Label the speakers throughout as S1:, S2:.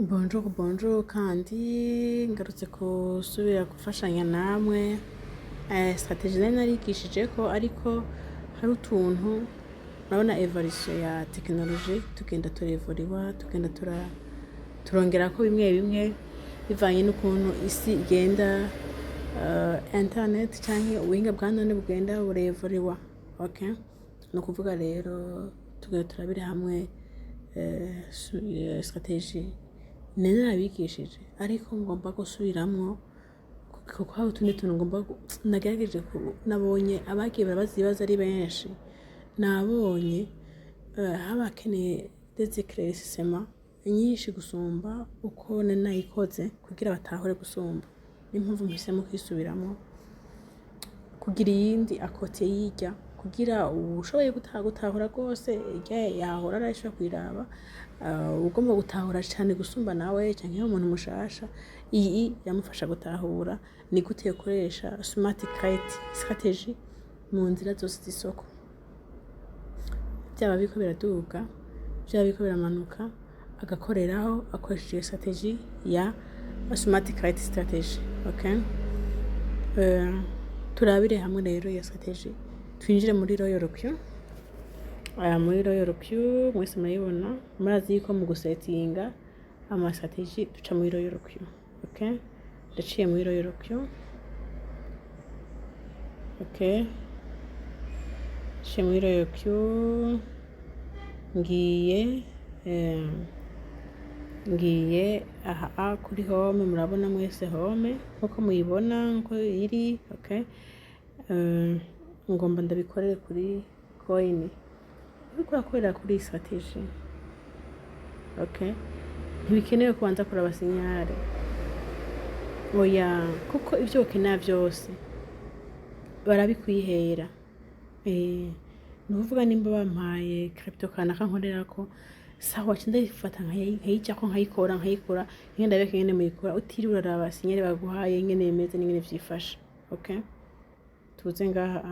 S1: Bonjour, bonjour. Kandi ngarutse gusubira gufashanya namwe stratégie nari narigishijeko, ariko hari utuntu urabona, évolution ya technologie, tugenda turevoriwa, tugenda turongerako bimwe bimwe bivanye n'ukuntu isi igenda, internet canke ubuhinga bwa none bugenda burevoriwa. Okay, ni ukuvuga rero tugenda turabira hamwe stratégie nari narabigishije, ariko ngomba gusubiramwo kuko hari utundi tuntu ngomba nagerageje nabonye abagiye barabaza ibibazo ari benshi. Nabonye haba hakeneye des éclaircissements nyinshi gusumba uko nari nayikoze kugira batahure gusumba. Niyo mpamvu mpisemo kwisubiramwo kugira iyindi à côté y'irya, kugira uwushoboye gutahura rwose irya yahora arashobora kuyiraba, ugomba gutahura cane gusumba nawe canke umuntu mushasha, iyi iramufasha gutahura ni gute yokoresha smart create strategy mu nzira zose z'isoko, vyaba biriko biraduga, vyaba biriko biramanuka, agakoreraho akoresheje iyo stratégie ya smart create strategy. Okay, turabire hamwe rero iyo stratégie. Twinjire muri Royal Q. Aya muri Royal Q mwese murayibona, murazi yuko mu gusetinga ama stratégie duca muri Royal Q. Okay, ndaciye muri Royal Q. Okay, ndaciye muri Royal Q, ngiye ngiye aha kuri home. Murabona mwese home nkuko muyibona nkuko iri. Okay, ngomba ndabikorere kuri coin uriko urakorera kuri stratégie. Okay, ntibikenewe kubanza kuraba signal, oya, kuko ibyo ukenera byose barabikwihera. Ni ukuvuga nimba bampaye crypto kanaka nkorerako, sawa, ca ndayifata nkayijako, nkayikora ingene ndabereka ingene muyikora utiriwe uraraba signal baguhaye ingene bimeze n'ingene vyifashe. Okay, tuze ngaha,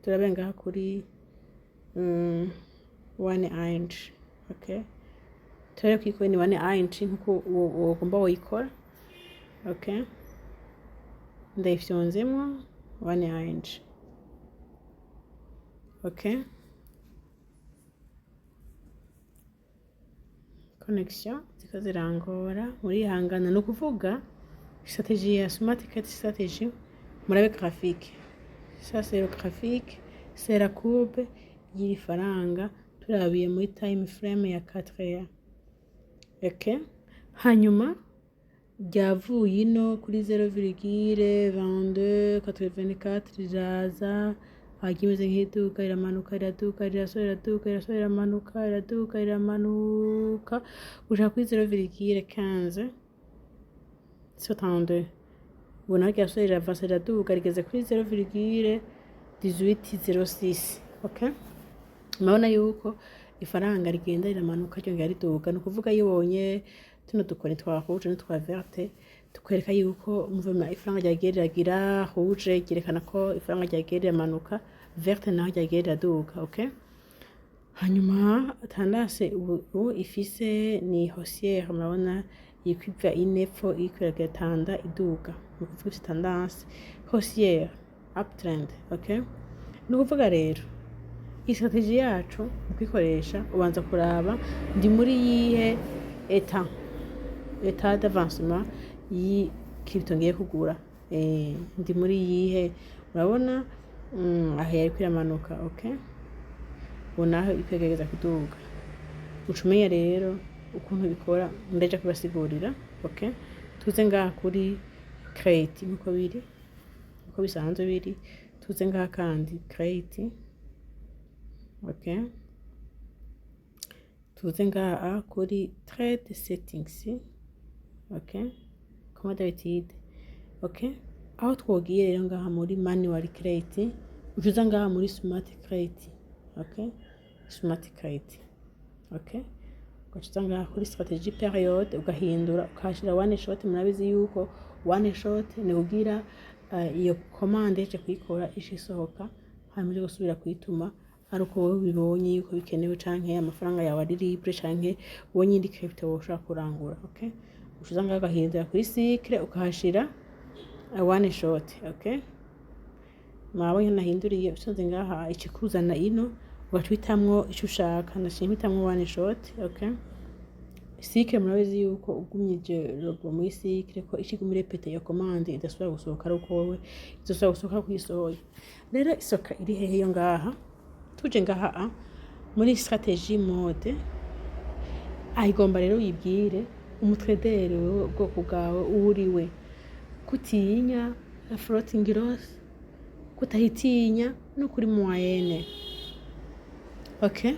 S1: turabe ngaha kuri one inch. Okay, turabe ko ikoye ni one inch nkuko wogomba woyikora. Okay, ndayifyonzemwo one inch. Okay, connexion ziko zirangora, murihangana. Ni ukuvuga stratégie ya smart cat strategy, murabe graphique. Ça, c'est le graphique, c'est la courbe y'iri faranga turabiye muri time frame ya 4 heures. Okay, hanyuma ryavuye ino kuri 0,2284, riraza hagiye imeze nk'iduka, iramanuka, iraduka, irasubira iraduka, irasubira iramanuka, iraduka, iramanuka gushika kuri 0,1572. Ubu naho ryasubira riravasa, riraduga, rigeze kuri 0,1806. Okay, murabona yuko ifaranga rigenda riramanuka, ryongera riduga. Ni ukuvuga iyo ubonye tuno dukoni twa rouge n'utwa verte, tukwereka yuko mouvement ifaranga ryagiye riragira. Rouge ryerekana ko ifaranga ryagiye riramanuka, verte naho ryagiye riraduga. Okay, hanyuma tendance ubu ifise ni haussière. Murabona iriko iva inepfo, iriko iragatanda iduga, ni ukuvuga ifise tendance haussière, uptrend. Okay, ni ukuvuga rero iyi stratégie yacu mu kuyikoresha ubanza kuraba ndi muri yihe état d'avancement y'i crypto ngiye kugura, ndi muri yihe. Urabona aha yariko iramanuka. Okay, ubu naho iriko igerageza kuduga. Uca umenya rero ukuntu bikora, ndaja kubasigurira. Okay, tuze ngaha kuri create nkuko biri, uko bisanzwe biri. Tuze ngaha kandi create. Okay, tuze ngaha kuri trade settings. Okay, comme d'habitude. Okay, aho twogiye rero ngaha muri manual create, ucuza ngaha muri smart create. Okay, smart create. Okay, ugacuza ngaha kuri strategy period, ugahindura ukahashira one shot. Murabizi yuko one shot ni kugira iyo commande yaje kuyikora isha isohoka, hanyuma uje gusubira kuyituma. Ari uko wowe ubibonye yuko bikenewe, canke amafaranga yawe ari libre, canke ubonye indi crypto woshobora kurangura, okay? Ucuza ngaho ugahindura kuri cycle, ukahashira one shot, okay? Mwabonye nahinduriye. Usanze ngaha ikikuzana ino, ugaca uhitamwo ico ushaka. Naciye mpitamwo one shot, okay? Cycle, murabizi yuko ugumyije robot muri cycle ko ikiguma irepeta iyo commande, idasubira gusohoka ari uko wowe izosubira gusohoka ari uko uyisohoye. Rero isoka iri hehe yo ngaha? Tuje ngaha muri strategy mode. Ayigomba rero uyibwire umu trader wewe, ubwoko bwawe uwuriwe, kutinya floating loss, kutayitinya no kuri moyenne, okay?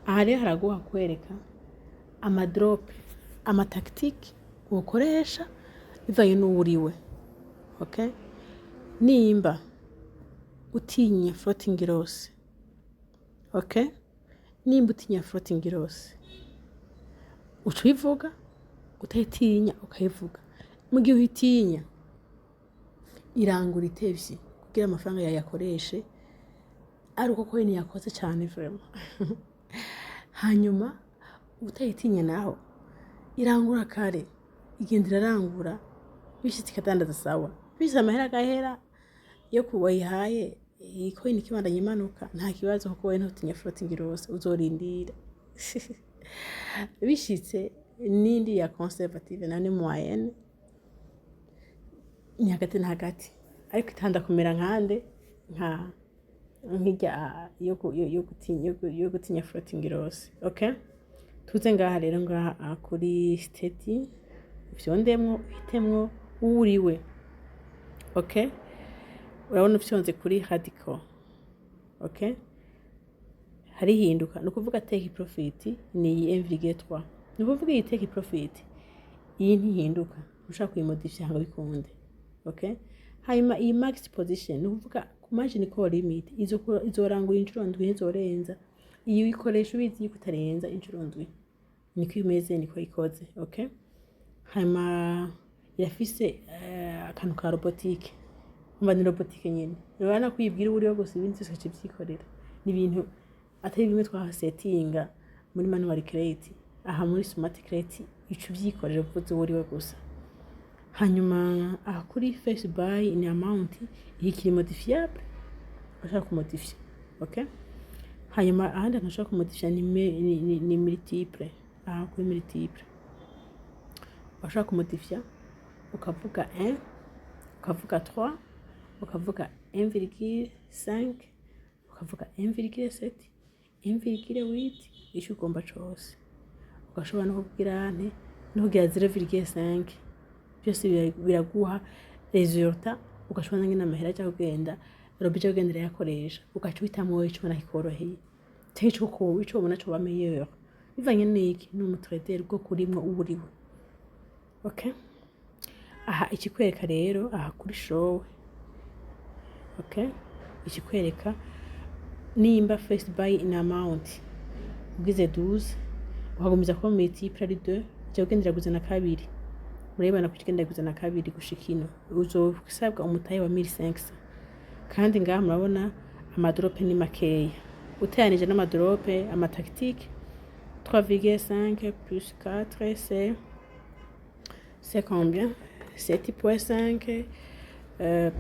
S1: Aha rero haraguha kwereka ama drop, ama tactique ukoresha bivanye n'uwuriwe, okay? Nimba utinya floating loss, okay, nimba utinya floating loss uca uyivuga, utayitinya ukayivuga. Mu gihe uyitinya, irangura itevye kugira amafaranga yayakoreshe ari uko coin yakoze cyane vraiment. Hanyuma utayitinya naho irangura kare, igenda irarangura, bishitse ikadandaza sawa, bishitse amahera agahera iyo wayihaye, iyi coin ikibandanya imanuka, nta kibazo, kuko wowe ntutinya floating loss, uzorindira. Bishitse n'indi ya conservative nayo ni moyenne, ni hagati na hagati, ariko itanda kumera nkande nk'irya yo gutinya floating loss, okay? Tuze ngaha rero, ngaha kuri steady, ufyondemwo, uhitemwo uwuriwe, okay? Urabona ufyonze kuri radical, okay, harihinduka. Ni ukuvuga take profit ni iyi 1,3. Ni ukuvuga iyi take profit iyi ntihinduka, ushaka kuyimodifya ngo bikunde, okay? Hanyuma iyi max position, ni ukuvuga ku margin call limit, izorangura inshuro ndwi, ntizorenza. Iyi uyikoresha ubizi yuko utarenza inshuro ndwi. Niko imeze, niko ikoze, okay? Hanyuma irafise akantu ka robotique. Umva, ni robotique nyene, urabona ko uyibwira uburyo gusa, ibindi byose ugaca ivyikorera. Ni ibintu atari bimwe twahasetinga muri manual create. Aha muri smart create ica uvyikorera uvuze uwo uriwe gusa. Hanyuma aha kuri first buy in amount, iyi kiri modifiable, ushaka kumodifya, okay? Hanyuma ahandi hantu ushaka kumodifya ni multiple. Aha kuri multiple ushaka kumodifya, ukavuga 1, ukavuga 3, ukavuga 1,5, ukavuga 1,7, 1,8, icyo ugomba cose. Ugashobora no kugira nte, no kugira 0,5. Byose biraguha résultat. Ugashobora nyine amahera ajya kugenda, robot ijya kugenda irayakoresha. Ugaca uhitamo wowe ico ubona kikoroheye, canke ico ubona coba meilleur bivanye n'iki, n'umu trader bwo kurimwo uba uriwe, okay? Aha ikikwereka rero aha kuri show, okay, ikikwereka nimba first buy in amount ugize 12, ukagumiza kuba multiple ari 2, ijya kugenda iraguza na kabiri. Murabibona ko igenda iraguza na kabiri gushika ino, uzosabwa umutahe wa 1500. Kandi ngaha murabona ama drop ni makeya uteranije n'ama drop, ama tactique. 3,5 plus 4, c'est combien? 7,5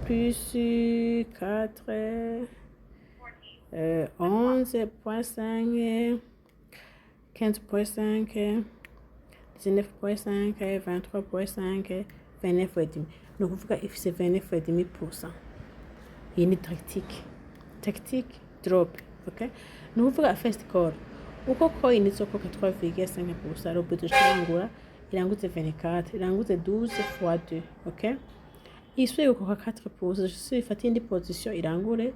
S1: plus 4, 11,5, 15,5, 19,5, 23,5, 29,5. Ni ukuvuga ifise 29,5%. Iyi ni tactique drop, okay? Ni ukuvuga first call, uko coin izokoka 3,5%, robot irangura, iranguze 24, iranguze 12 fois 2, okay? Isubiye gukoka 4%, isubiye ifata iyindi position irangure.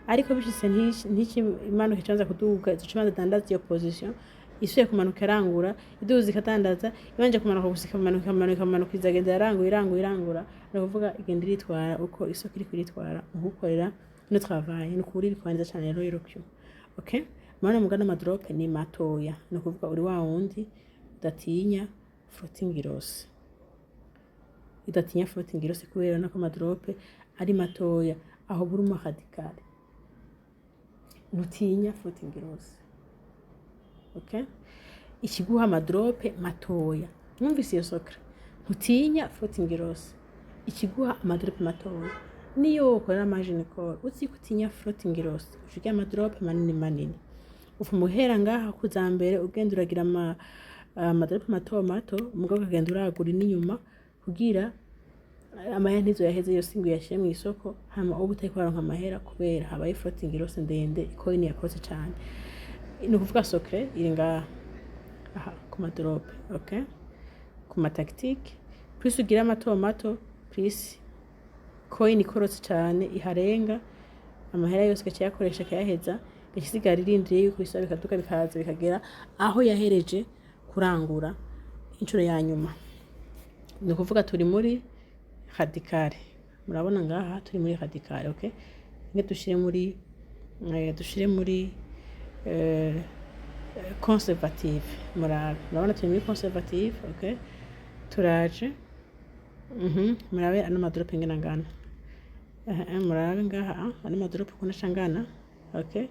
S1: Ariko bishitse ntiki imanuka, icanza kuduga, izoca ibanza dandaza iyo position. Isubiye kumanuka irangura, iduza ikadandaza. Ibanje kumanuka gusa, ikamanuka, ikamanuka, ikamanuka, izagenda irangura, irangura, irangura. Ni ukuvuga igenda iritwara uko isoko iriko iritwara mu gukorera no travail. Ni ukuri bikora neza cane rero Q, okay? Murabona mugana ama drop ni matoya. Ni ukuvuga uri wa wundi udatinya floating loss, udatinya floating loss, kubera nako ama drop ari matoya. Aho buri umu radical. Ntutinya floating loss, okay? Ikiguha ama drop matoya. Mwumvise iyo secret? Ntutinya floating loss, ikiguha ama drop matoya. Niyo wokorera margin call uzi ko utinya floating loss, uca ugira ama drop manini manini. Ufuma uhera ngaha kuza mbere, ugenda uragira ama drop mato mato, umugabo ukagenda uragura n'inyuma kugira amahera ntizoyaheze yose ngo uyashyire mu isoko, hama uba utariko uraronka amahera kubera habaye floating loss ndende, coin yakoze cane. Ni ukuvuga secret iri ngaha aha ku ma drop, okay? Ku ma tactique, plus ugira mato mato, plus coin ikorotse cane iharenga, amahera yose gaca yakoresha akayaheza, gaca irindiriye yuko bisaba bikaduka, bikaza bikagera aho yahereje kurangura inshuro ya nyuma. Ni ukuvuga turi muri radical. Murabona ngaha turi muri radical, okay? Nge dushire muri conservative. Murabe, murabona turi muri conservative, okay? Turaje. Murabe ano ma drop ingene angana. Murabe ngaha ano ma drop ukuntu aca angana, okay?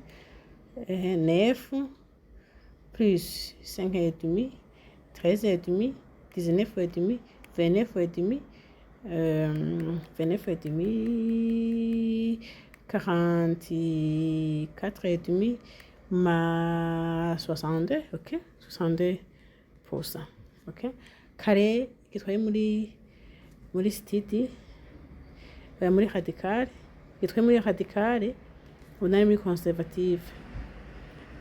S1: 9 plus 5 et demi, 13 et demi, 19 et demi, 29 et demi, 29 et demi, 44 et demi, ma 62, ok, 62%, ok. Kare gitwaye muri steady, muri radical, gitwaye muri radical, ubu nari muri conservative.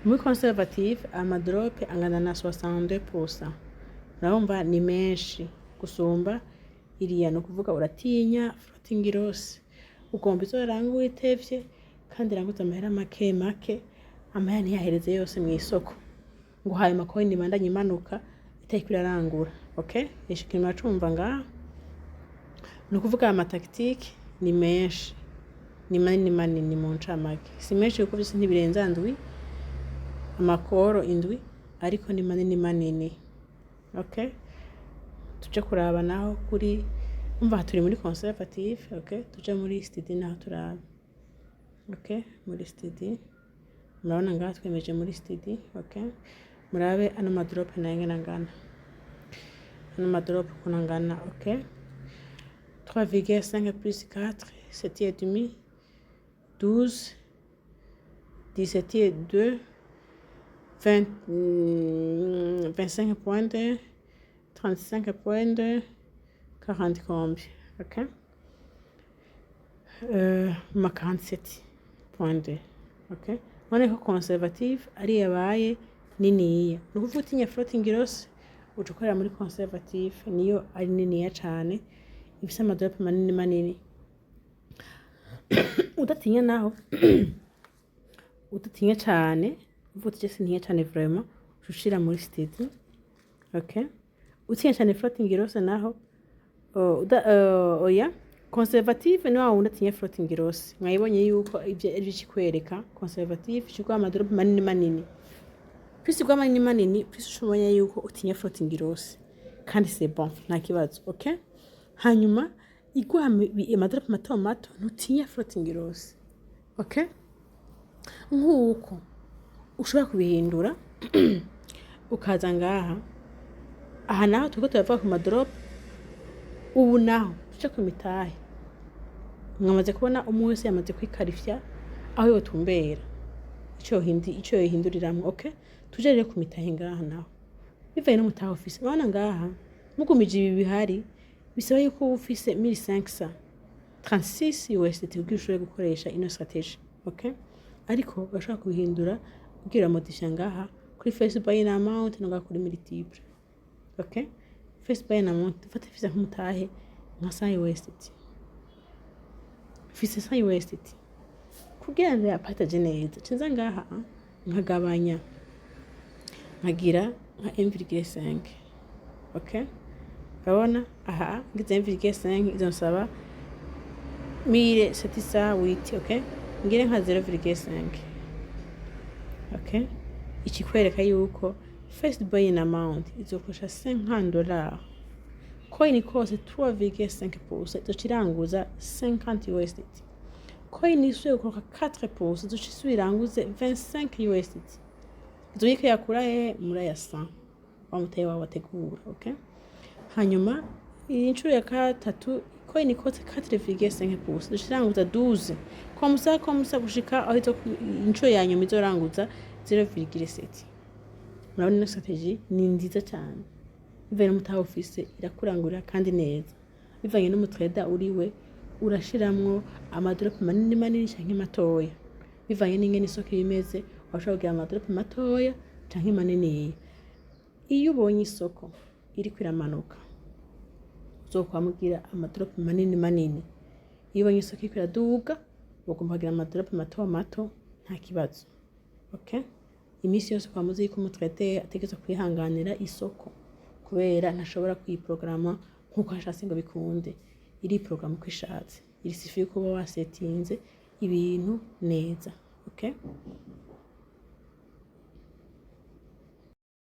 S1: Muri conservative ama drop angana na 62%. Urumva ni menshi gusumba iriya. Ni ukuvuga uratinya floating loss, ugomba izorangura itevye kandi iranguza amahera make make, amahera ntiyahereze yose mu isoko ngo hayo makoini ibandanye imanuka itariko irarangura, okay? Ico kintu muracumva ngaha? Ni ukuvuga aya ma tactique ni menshi, ni manini manini. Mu ncamake si menshi kuko vyose ntibirenza ndwi, amakoro indwi, ariko ni manini manini, okay? Tuje kuraba naho kuri, umva, turi muri conservative, okay? Tuje muri steady naho turaba, okay? Muri steady, murabona ngaha twemeje muri steady, okay? Murabe ano ma drop nayo ingene angana, ano ma drop ukuntu angana, okay? 3,5 plus 4, 7,5, 12, 17,2, 20, 25,2, 35,2, 40 combien, ok? Ma 47,2, ok. Ubona ko conservative ari yabaye niniya. Ni ukuvuga utinya floating loss, uca ukorera muri conservative, niyo ari niniya cane, ifise ama drop manini manini. Udatinya naho, udatinya cane, uvuga uti sintinya cane vraiment, uca ushira muri steady, okay? Utinya cane floating loss naho, oya, conservative ni wa wundi atinya floating loss. Mwayibonye yuko ivyo arivyo ikikwereka. Conservative ikiguha ama drop manini manini. Plus iguha manini manini, plus uca umenya yuko utinya floating loss, kandi c'est bon, nta kibazo, okay? Hanyuma iguha ama drop mato mato, ntutinya floating loss, okay? Nk'uko ushobora kubihindura, ukaza ngaha. Aha naho turiko turavuga ku ma drop. Ubu naho tuce ku mitahe. Mwamaze kubona umwe wese yamaze kwikarifya aho yotumbera, ico yohinduriramwo, okay? Tuje rero ku mitahe ngaha naho, bivaye n'umutahe ufise. Urabona ngaha mugumije ibi bihari, bisaba yuko uba ufise 1536 USDT kugira ushobore gukoresha ino strategy, okay? Ariko urashobora kubihindura ugira modifier ngaha kuri first buy in amount no ngaha kuri multiple, okay? First buy in amount, fata fise nk'umutahe nka 100 USDT, mfise 100 USDT, kugira ngo yapartage neza, cinza ngaha nkagabanya, nkagira nka 1,5, okay? Urabona aha ngize 1,5 izonsaba 1708, okay? Ngire nka 0,5, okay? Ikikwereka yuko first buy in amount izokosha $50, coin kose 3,5% izoca iranguza 50 USDT. Coin isubiye gukoroka 4%, izoca isubira iranguze 25 USDT. Izo yiko yakura hehe? Muri aya 100 wa mutahe wawe wategura, okay? Hanyuma iyi nshuro ya gatatu, coin ikorotse 4,5%, izoca iranguza 12, comme ça, comme ça, gushika aho izo inshuro ya nyuma izoranguza 0,7. Murabona, ino stratégie ni nziza cyane bivanye n'umutahe ufise, irakurangurira kandi neza. Bivanye n'umutrader uriwe, urashiramwo amadrop manini manini canke matoya, bivanye n'ingene isoko iba imeze. Urashobora kugira amadrop matoya canke maniniya. Iyo ubonye isoko iriko iramanuka, uzokwama ugira amadrop manini manini. Iyo ubonye isoko iriko iraduga, ugomba kugira amadrop mato mato, nta kibazo, okay? Iminsi yose kwa muzi yuko umutrader ategerezwa kwihanganira isoko, kubera ntashobora kuyiprograma nk'uko ashatse ngo bikunde. Iri porogaramu uko ishatse, il suffit yuko uba wasetinze ibintu neza, okay?